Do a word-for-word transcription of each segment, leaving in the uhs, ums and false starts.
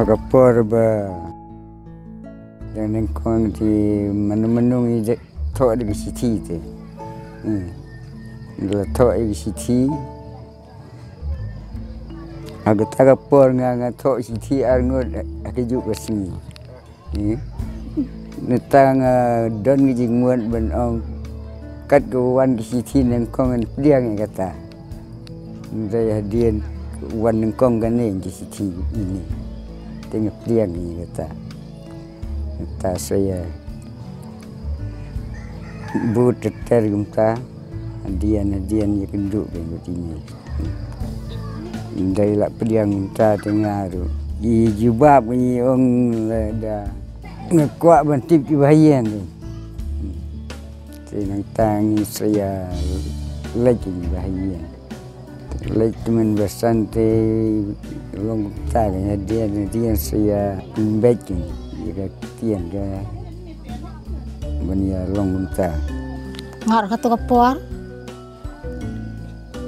Ka por ba dang nyngkong te mano mano ngi dei thoh da ka shithi te. Hmm. La thoh ïa ka shithi. Ha kata ka por nga nga thoh shithi ar ngut ha kajuh ka sngi. Hmm. Nangta nga don ka jingmut ban ong kat ka wan ka shithi nyngkong ngan pdiang ïa kata. Nda hadien wan nyngkong kane ka shithi ine. Te nga pdiang ïa kata. Nangta sa ïa bud ter ter kumta. Hadien hadien ïa kynduh ka ïa ka tine. Nda la pdiang kumta te nga ruh. Ïa jubab ka ïa ong lada nga kwah ban tip ki bahaïing. Te nangta ngi sa ïa leit ki bahaïing. Leit tymmen basan te long kumta ka hadien hadien sa ïa pynbeit ki ïa ka ktien ka ban ïa long kumta. Ngar katu ka por.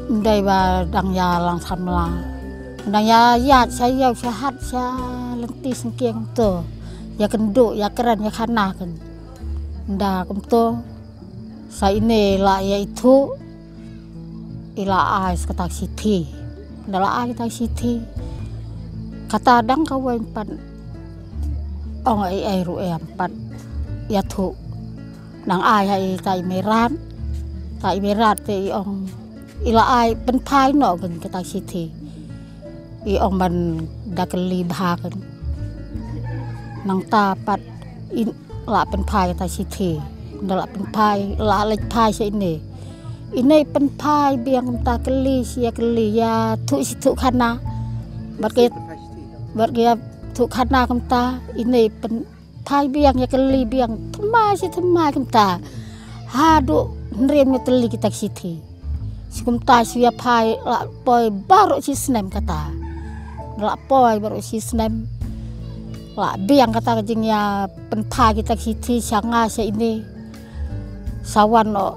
Ndai ba dang ïa lang samla. Dang ïa ïa sha ïew sha hat sha lynti syngkien to. Ïa kynduh ïa kren ïa khana kan. Nda kumto. Sa ine la ïa ithuh. I la ai sa kata ka shithi. Nda la ai kata ka shithi. Kata dang kawei pat. Ong ai ai ruh em pat. Ïathuh. Nang ai ha i tai Meirat. Tai Meirat te i ong i la ai pynphai noh kan kata shithi. I ong ban da kylli bha kan. Nangta pat i la pynphai kata shithi. Nda la pynphai la leit phai sha ine. Ine pynphai biang kata kylli sia kylli ïathuh shi thuh khana. Bad ke bad ke thuh khana kumta ine pyn phai biang ïa kylli biang thymmai shi thymmai kumta. Haduh hynriem ngi tylli kita ki shithi. Shi kumta shi ïa phai la poi baroh shi snem kata. La poi baroh shi snem. La biang kata ka jingïa pynphai kita ki shithi sha nga sha ine. Sa wan o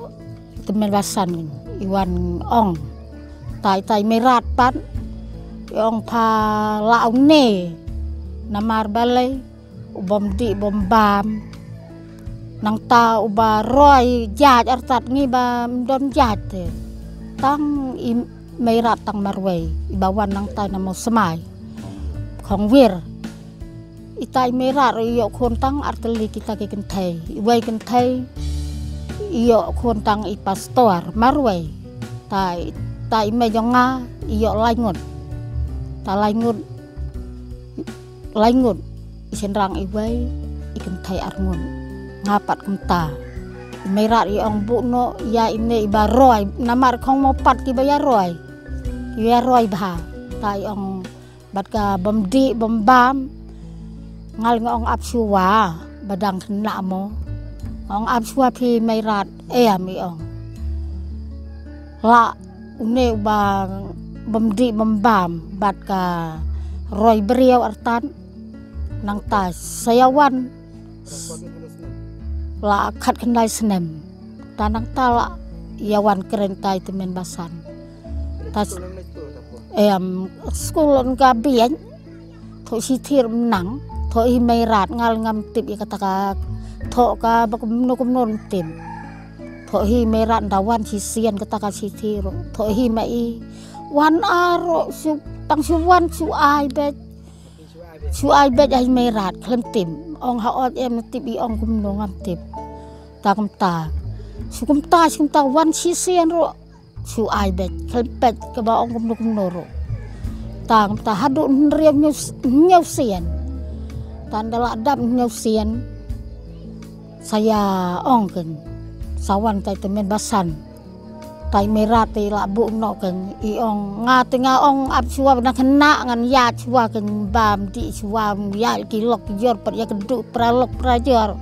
tymmen basan i wan ong. Tai tai Meirat pat i ong pha la ong ne. Namar balei u bym dih bym bam. Nangta uba roi jait artat ngi bym don jait te. Tang i Meirat tang marwei iba wan nangta na Mawsmai. Khongwir. Ita i Meirat ïoh khun tang artylli kita ki kynthei. Iwei kynthei ïoh khun tang i pastor marwei. Ta ta i mei jong nga ïoh lai ngut. Ta lai ngut lai ngut i shynrang iwei i kynthei ar ngut. Nga pat kumta. I Meirat i ong buh noh ïa ine iba roi namar khong mo pat kiba ïa roi. Kiba ïa roi bha. Ta i ong bad ka bym dih bym bam. Ngal nga ong ap shuwa ba dang khynnah mo. Nga ong ap shuwa phi Meirat em i ong. La une uba bym dih bym bam bad ka roi briew artat nangta sa ïa wan la khat khyndai snem ta nangta la ïa wan kren tai tymmen basan ta em skul ka biang. Thoh shi thir mnang thoh hi Meirat ngal ngam tip ïa kata ka thoh ka ba kumno kumno tip. Thoh hi Meirat da wan shi sian kata ka shi thir thoh hi ma i wan aro su tang su wan su ai bet su ai bet ai Meirat khlem tip ong ha ot em tip i ong kumno ngam tip. Ta kumta su kumta su kumta wan shi sian ro. Shu ai beit khlem peit kaba ong kumno kumno ruh. Tang ta haduh hynriew hynñiew sien. Tang da la dap hynñiew sien. Sa ïa ong ken sa wan tai tymmen basan. Tai Meirat te la buh noh ken i ong nga te nga ong ap shuwa ba na khynnah ngan ïa shuwa ken bam dih shuwa ïa ki lok ki jor pat ïa kynduh pra lok pra jor.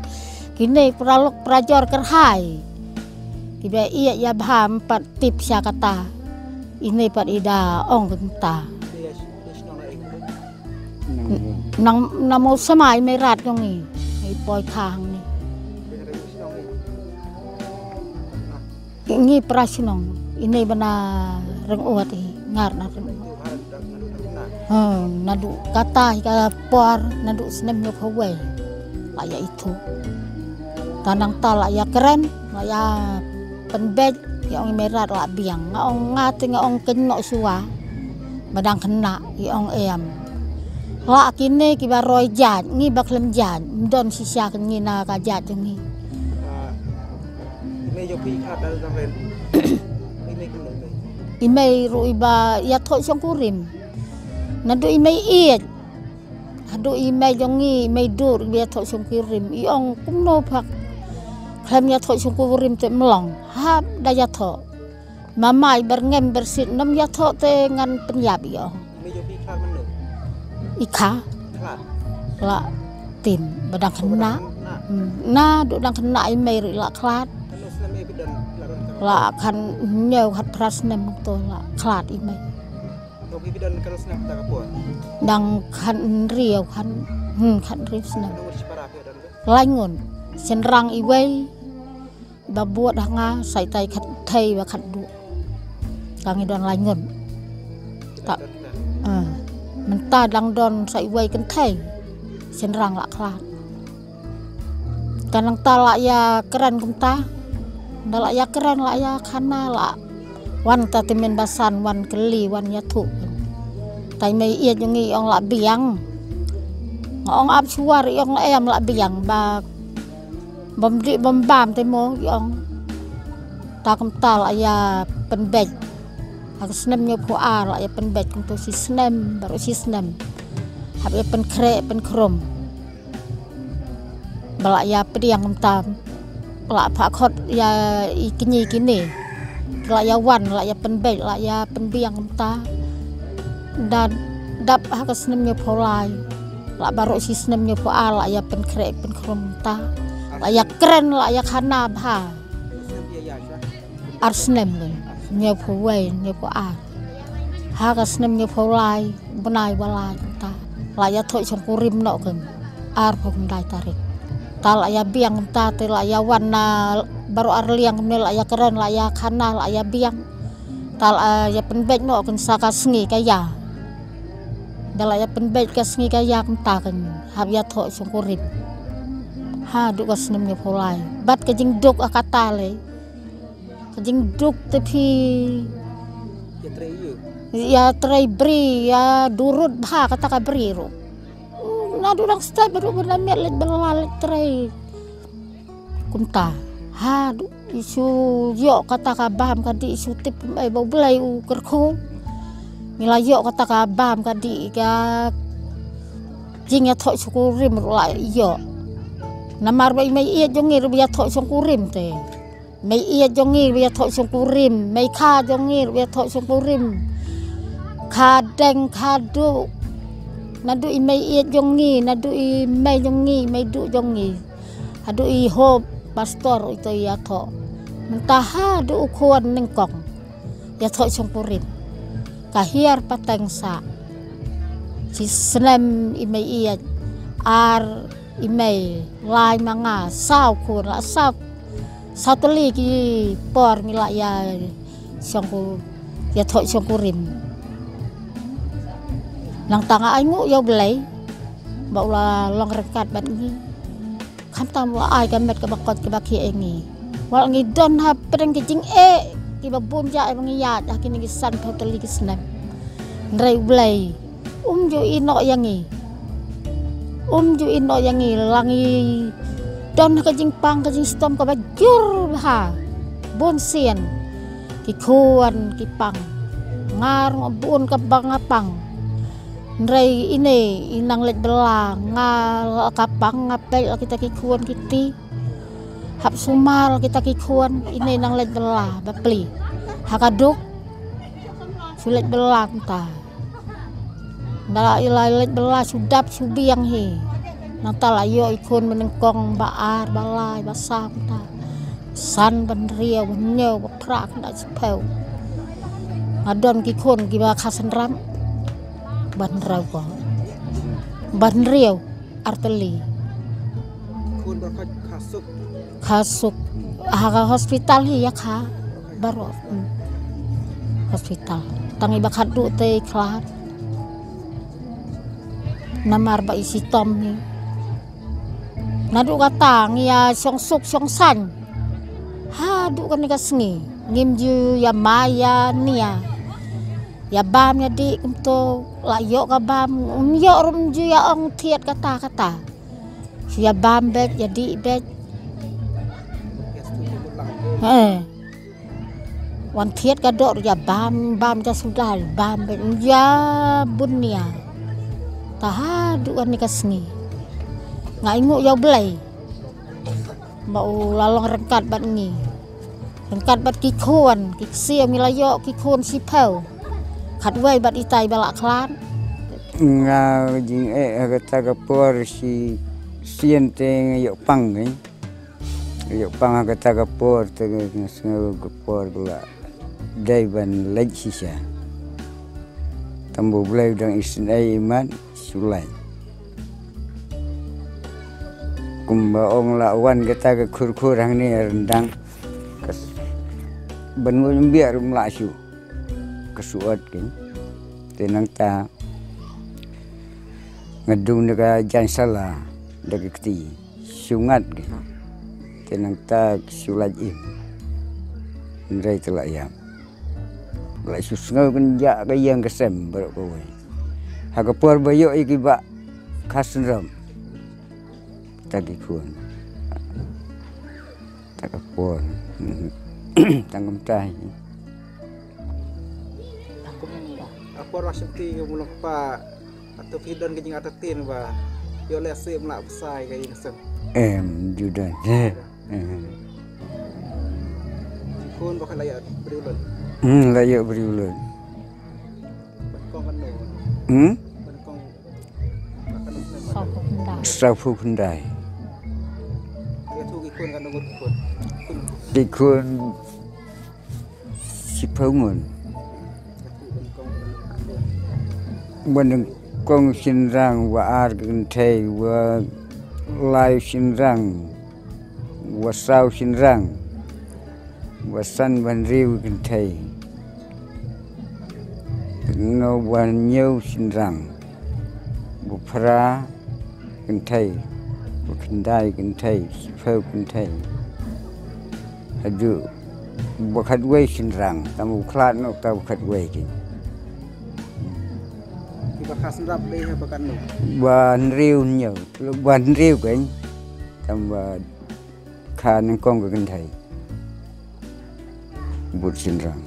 Kine pra lok pra jor kyrhai. Kiba ïa ïa bha em pat tip sha kata. Ine pat i da ong kumta. Nang namo samai Meirat jong i. I poi kha hangne. Ngi pra shnong. Ine ba na Reng Uat i ngar na Reng Uat. Hmm, naduh kata hi ka por, naduh snem hynñiewphew wei la ïa ithuh. Te nangta la ïa kren, la ïa pynbeit, ïa ong i Meirat la biang. Nga ong nga te nga ong kynnoh shuwa ba dang khynnah, i ong em. La kine kiba roi jait, ngi ba khlem jait, ym don shisha ken ngi na ka jait jong ngi. Ah, i mei jong phi kha dal dang ren. I mei kumno i mei? I mei ruh iba ïathoh shongkurim. Naduh i mei ïeit haduh i mei jong ngi, i mei Duh ruh iba ïathoh shongkurim. I ong kumno pha khlem ïathoh shongkurim te ym long. Hap da ïathoh. Mama i bar ngem bar sit nym ïathoh te ngan pynïap, i ong. I mei jong phi khlad mynno? I kha. Khlad? La tim ba dang khynnah. Khlad mynno? Hmm. Naduh dang khynnah i mei ruh la khlad. Katno snem i phi don, la don ka? La khathynñiew khatphra snem to la khlad i mei. Jong phi phi don katno snem kata ka por? Dang khathynriew, khat, hmm, khathynriew snem. Katno ngut shipara phi don phi? Lai ngut. Shynrang iwei ba bud ha nga, sa itai kynthei ba khatduh. Ka ngi don lai ngut. Ta, eh, mynta dang don sa iwei kynthei. Shynrang la khlad. Ka nangta la ïa kren kumta. Nda la ïa kren la ïa khana la wan ta tymmen basan wan kylli wan ïathuh. Te i mei ïeit jong ngi i ong la biang. Nga ong ap shuwa, i ong em la biang ba bym dih bym bam te mo, i ong. Ta kumta la ïa pynbeit. Ha ka snem hynñiewphew ar la ïa pynbeit kumto shi snem baroh shi snem. Hap ïa pynkhreh pynkhrum. Ba la ïa pdiang kumta la phah khot ïa i kñi kine. La ïa wan la ïa pynbeit la ïa pynbiang kumta. Da dap ha ka snem hynñiewphew lai. La baroh shi snem hynñiewphew ar la ïa pynkhreh pynkhrum kumta. La ïa kren la ïa khana bha. Ar snem lei, hynñiewphew wei, hynñiewphew ar. Ha ka snem hynñiewphew lai, bnai ba lai kumta. La ïathoh shongkurim noh ken, arphew khyndai tarik. Ta la ïa biang kumta te la ïa wan na baroh arliang kumne la ïa kren, la ïa khana, la ïa biang. Ta la ïa pynbeit noh ken sa ka sngi ka ïa. Da la ïa pynbeit ka sngi ka ïa kumta ken, hap ïathoh shongkurim. Haduh ka snem hynñiewphew lai. Bad ka jingduk ha kata lei. Ka jingduk te phi ïa trei ïa, ïa trei bri, ïa durut bha kata ka bri ruh. Naduh dang step ruh ba la miet leit bylla leit trei. Kumta. Haduh i shu ïoh kata ka bam ka dih, i shu tip kum ei ba U Blei u kyrkhu. Ngi la ïoh kata ka bam ka dih ka jingïathoh shongkurim ruh la ïoh. Namar ba i mei ïeit jong ngi ruh ba ïathoh shongkurim te. Mei ïeit jong ngi ba ïathoh shongkurim, mei kha jong ngi ba ïathoh shongkurim. Kha deng kha duh. Naduh i mei ïeit jong ngi, naduh i mei jong ngi, mei duh jong ngi. Haduh i hop pastor ito ïathoh. Mynta haduh u khun nyngkong ïathoh shongkurim. Ka hiar pateng sah. Shi snem i mei ïeit, ar i mei, lai ma nga, saw khun la saw. Saw tylli ki por ngi la ïa shongku, ïathoh shongkurim. Nangta nga ainguh ïa U Blei ba u la long ryngkat bad ngi. Khamtam u la ai ka met kaba koit kaba khih ïa ngi. Wat la ngi don ha pdeng ki jingeh kiba bun jait ba ngi ïaid ha kine ki sanphew tylli ki snem. Hynrei U Blei um ju ïehnoh ïa ngi. Um ju ïehnoh ïa ngi, la ngi don ha ka jingpang ka jingshitom kaba jur bha. Bun sien ki khun ki pang. Nga ruh bun kaba nga pang. Hynrei ine i nang leit bylla, nga la ka pang, nga peit la kita ki khun kiti. Hap sumar kita ki khun, ine nang leit bylla ba plie. Ha ka duk shu leit bylla kumta. Nda la i la leit bylla shu dap shu biang hi. Nangta la ïoh i khun mynnyngkong ba ar ba lai ba saw kumta. San ba hynriew ba hynñiew ba phra kumta shiphew. Nga don ki khun kiba kha synram. Ba hynriew ko. Ba hynriew. Artylli. Khun ba kha, kha suk. Kha suk. Ha ka hospital hi ïa kha. Baroh. Hmm. Hospital. Tang i ba khatduh te i khlad. Namar ba i shitom hi. Naduh kata ngi ïa shong suk shong saiñ. Haduh kane ka sngi ngim ju ïa mai ïa nia. Ïa bam ïa dih kumto, la ïoh ka bam, um ïoh ruh, um ju ïa ong thied kata kata. Shu ïa bam beit, ïa dih beit. Eh. Wan thied ka doh ruh ïa bam, bam ja suda, bam beit, um ïa bun nia. Ta haduh kane ka sngi. Nga ainguh ïa U Blei. Ba u la long ryngkat bad ngi. Ryngkat bad ki khun, ki ksiew ngi la ïoh, ki khun shiphew. Khatwei bad itai ba la khlad. Nga jingeh ha kata ka por shisien te nga ïoh pang, eh. Nga ïoh pang ha kata ka por te nga sngew ka por ka la dei ban leit shisha. Tang ba U Blei u dang isynei imat shu leit. Kumba ong la wan kata ka khur khur hangne ha ryndang. Ka s-, ban mut ym biang ruh ym lah shuh. Ka suot kein. Te nangta nga dung da ka jaiñ sala da ka kti. Shu ngat kein. Te nangta shu lait im. Hynrei te la ïap. La shu sngew kynjah ka ïing ka sem baroh kawei. Ha ka por ba ïoh ïa ki bah Kha Synrop. Ta ki khun. Ta ka por. Tang kumta hi. Ka por ba shim ti ka mulong pa. Atu phi don ka jingartatien ba ïoh leh siem la besai ka ïing sem. Em, ju don. Khun ba ka la ïa briew lut. Hmm, la ïa briew lut. Ban kong kan no. Hmm? Ban kong ba kan no. Sa phu khyndai. Sa phu khyndai. Ïa thu ki khun kan no khun. Khun. Ki khun shiphew ngut. Ba nyngkong shynrang, ba ar kynthei, ba lai shynrang, ba saw shynrang, ba san ba hynriew kynthei. No ba hynñiew shynrang. Ba phra kynthei, ba khyndai kynthei, shiphew kynthei. Haduh ba khatwei shynrang, tang ba khlad noh ta ba khatwei kein. Ki ba Kha Synrop dei ha ba katno? Ba hynriew hynñiew, ba hynriew kein. Tang ba Kha nyngkong ka kynthei. Bud shynrang.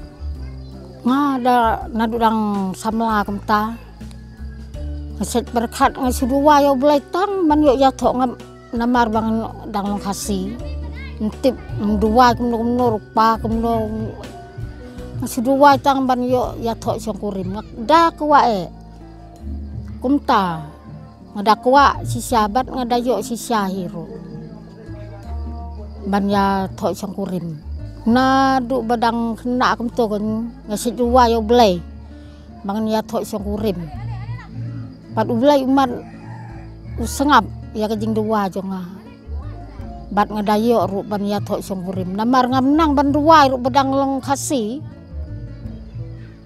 Nga da naduh dang samla kumta. Nga shet pyrkhat nga shu duwai ïa U Blei tang ban ïoh ïathoh nga namar ba nga dang long Khasi. Ngam tip, ngam duwai kumno kumno ruh pa kumno. Nga shu duwai tang ban ïoh ïathoh shongkurim. Nga da kwah eh. Kumta. Nga da kwah shisha bad nga da ïoh shisha hi ruh. Ban ïathoh shongkurim. Naduh ba dang khynnah kumto kein nga shet duwai ïa U Blei. Ba ngan ïathoh shongkurim. Bad U Blei u mat u sngap ïa ka jingduwai jong nga. Bad nga da ïoh ruh ban ïathoh shongkurim. Namar ngam nang ban duwai ruh ba dang long Khasi.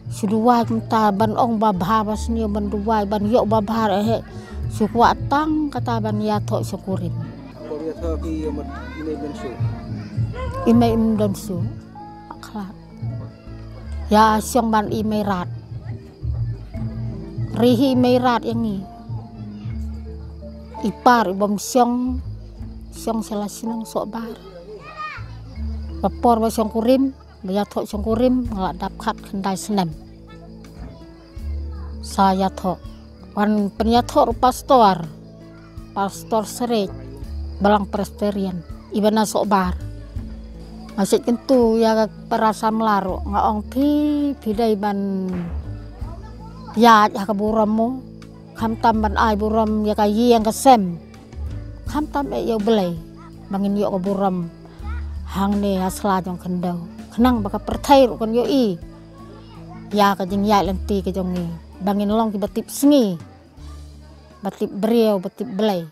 Shu duwai kumta ban ong babha ba sniew ban duwai ban ïoh babha eh. Shu kwah tang kata ban ïathoh shongkurim. Ko ïathoh ki ïa mat i mei ban shu. I mei im don shu. Khlad. Ïa shong ban i mei rat. Ri hi i mei rat ïa ngi. I par i bym shong. Shong sha la shnong Sohbar. Ba por ba shongkurim. Ba ïathoh shongkurim nga la dap khat khyndai snem. Sa ïathoh. Wan pynïathoh ruh pastor. Pastor Srek. Balang Presbyterian. I ba na Sohbar. Nga shet kyntu ïa ka para samla ruh. Nga ong phi, phi dei ban ïaid ha ka burom mo. Khamtam ban ai burom ïa ka ïing ka sem. Khamtam eh ïa U Blei. Ba ngin ïoh ka burom. Hangne ha sla jong khyndew. Khnang ba ka pyrthei ruh kan ïohi. Ïa ka jingïaid lynti ka jong ngi. Ba ngin long kiba tip sngi. Ba tip briew, ba tip Blei.